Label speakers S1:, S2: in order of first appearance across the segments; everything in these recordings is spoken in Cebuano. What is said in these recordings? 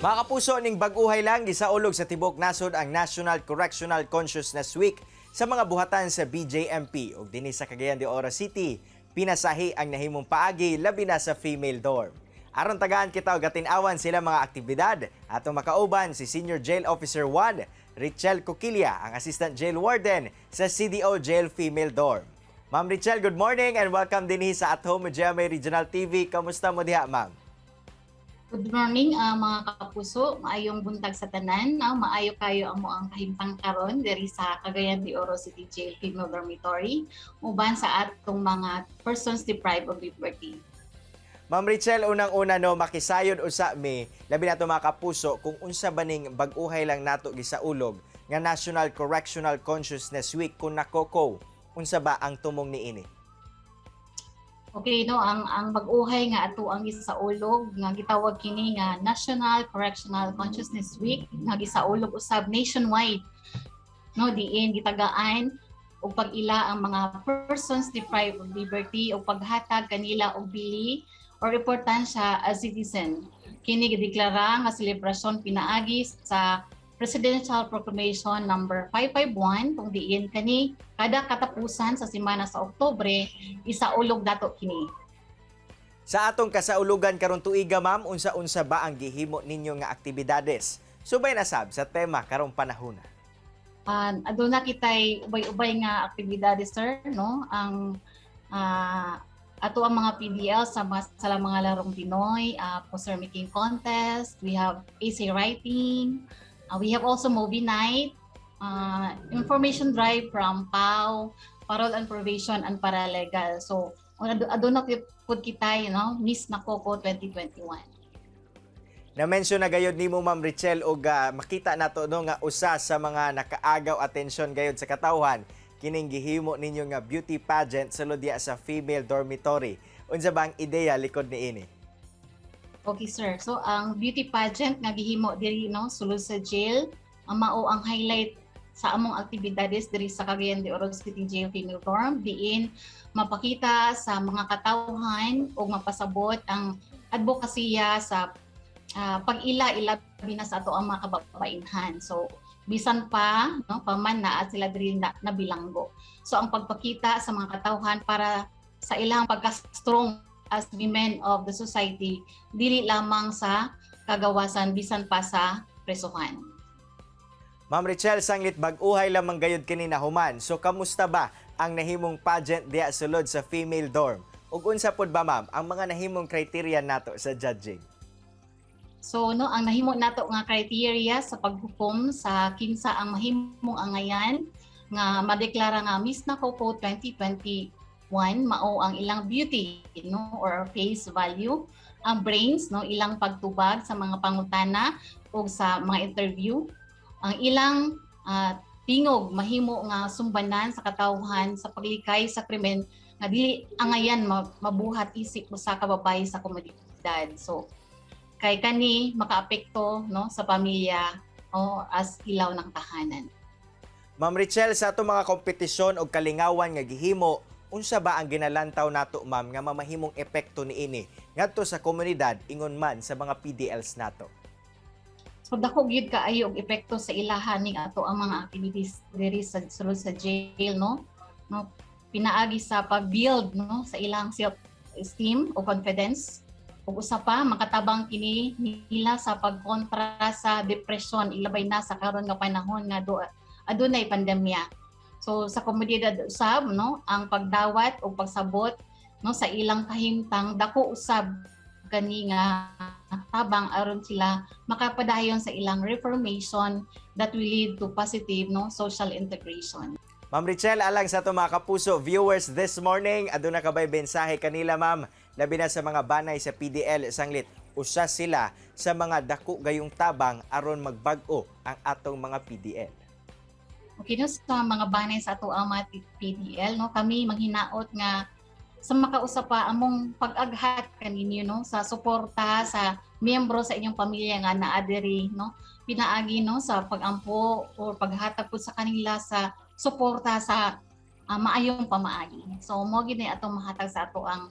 S1: Mga kapuso, ning bag-uhay lang gisaulog sa tibok nasod ang National Correctional Consciousness Week sa mga buhatan sa BJMP ug dinhi sa Cagayan de Oro City. Pinasahi ang nahimong paagi, labi na sa female dorm. Aron tagaan kita og atin-awan sila mga aktibidad, atong makauban si Senior Jail Officer 1, Richel Coquilla, ang Assistant Jail Warden sa CDO Jail Female Dorm. Ma'am Richel, good morning and welcome dinhi sa At Home with GMA Regional TV. Kamusta mo diha, ma'am?
S2: Good morning, mga kapuso, maayong buntag sa tanan. Maayo kayo ang among kahimtang karon diri sa Cagayan de Oro City Jail Female Dormitory uban sa atong mga persons deprived of liberty.
S1: Ma'am Richel, unang-una no, makisayod usa mi, labi nato mga kapuso, kung unsa ba ning bag-uhay lang nato gisaulog nga National Correctional Consciousness Week, kung nakoko, unsa ba ang tumong niini?
S2: Okay, no, ang bag-uhay nga ato ang gisaulog nga gitawag kini nga National Correctional Consciousness Week nga gisaulog usab nationwide. No, diin gitagaan og pag-ila ang mga persons deprived of liberty o paghatag kanila og bili or importansya as citizen. Kini gideklara nga selebrasyon pinaagi sa Presidential Proclamation number 551 kung diin kani kada katapusan sa semana sa Oktubre isaulog dato kini.
S1: Sa atong kasaulugan karon tuiga, ma'am, unsa-unsa ba ang gihimo ninyo nga aktibidades? Subay na sab sa tema karong panahona.
S2: Aduna kitay ubay-ubay nga aktibidades, sir, no? Ang ato ang mga PDL sa mga larong Pinoy, poster making contest, we have essay writing, we have also movie night, information drive from PAO, parole and probation and paralegal. So, aduna pud kita, Miss Nakoko 2021.
S1: Na-mention na gayod nimo, Ma'am Richel, og makita nato no nga usa sa mga nakaagaw atensyon gayod sa katawhan kining gihimo ninyo nga beauty pageant sulod diha sa female dormitory. Unsa ba ang ideya likod niini?
S2: Okay, sir. So ang beauty pageant nga gihimo diri, no, sulod sa jail, ang mao ang highlight sa among aktibidades diri sa Cagayan de Oro City Jail Female Dorm, diin mapakita sa mga katawhan o mapasabot ang advokasya sa pag-ila, ilabi na sa ato ang mga kababainhan. So bisan pa, no, paman naa sila diri na, nabilanggo. So ang pagpakita sa mga katawhan para sa ilang pagka-strong as women of the society, dili lamang sa kagawasan, bisan pa sa presuhan.
S1: Ma'am Richel, sanglit bag-uhay lamang gayod kini nahuman. So kamusta ba ang nahimong pageant diha sulod sa female dorm? Ug unsa pod ba, ma'am, ang mga nahimong criteria nato sa judging?
S2: So no, ang nahimo nato nga criteria sa paghukom sa kinsa ang mahimong angayan nga madeklara nga Miss Nakoko 2021 mao ang ilang beauty, no, or face value, ang brains, no, ilang pagtubag sa mga pangutana ug sa mga interview, ang ilang tingog mahimo nga sumbanan sa katawhan sa paglikay sa krimen nga dili angayan mabuhat isip usa ka babaye sa komunidad. So kay kani makaapekto, no, sa pamilya o as ilaw ng tahanan.
S1: Ma'am Richel, sa atong mga kompetisyon o kalingawan nga gihimo, unsa ba ang ginalantaw nato, ma'am, nga mamahimong epekto niini ngadto sa komunidad ingon man sa mga PDLs nato?
S2: So dako gyud kaayo og epekto sa ilaha ning ato ang mga activities diri sa sulod sa jail, no, pinaagi sa pag-build, no, sa ilang self-esteem o confidence. Ug usa pa, makatabang kini nila sa pagkontra sa depression, ilabay na sa karon nga panahon nga do adunay pandemya. So sa komunidad usab, no, ang pagdawat o pagsabot, no, sa ilang kahimtang, dako usab kani nga tabang aron sila makapadayon sa ilang reformation that will lead to positive, no, social integration.
S1: Ma'am Richel, alang sa ato mga kapuso viewers this morning, aduna ka bay mensahe kanila, ma'am, labi na sa mga banay sa PDL sanglit usa sila sa mga dako gayong tabang aron magbag-o ang atong mga PDL?
S2: Okay, no, sa mga banay sa ato ang mga PDL, no, kami manghinaot nga sa makausa pa among pag-aghat kaninyo, no, sa suporta sa miyembro sa inyong pamilya nga naa diri, no, pinaagi, no, sa pagampo or paghatag pud sa kanila sa suporta sa maayong pamaagi. So mo gid ni atong mahatag sa ato ang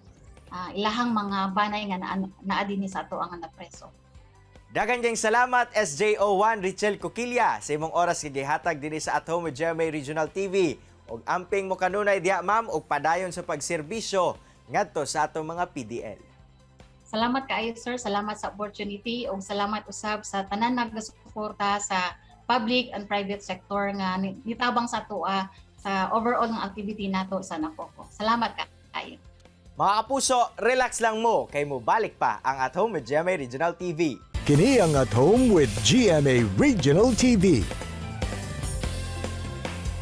S2: ilahang mga banay nga naa dinhi sa ato ang napreso.
S1: Daghan kayong salamat, SJO1 Richel Coquilla, sa imong oras nga gihatag dinhi sa At Home with GMA Regional TV. Og amping mo kanunay diha, ma'am, og padayon sa pagserbisyo ngadto sa atong mga PDL.
S2: Salamat kaayo, sir, salamat sa opportunity ug salamat usab sa tanan nagasuporta sa public and private sector nga nitabang sa atoa sa overall ng activity nato sa NACOCO. Salamat kaayo.
S1: Mga kapuso, relax lang mo kay mobalik pa ang At Home with GMA Regional TV.
S3: Kini ang At Home with GMA Regional TV.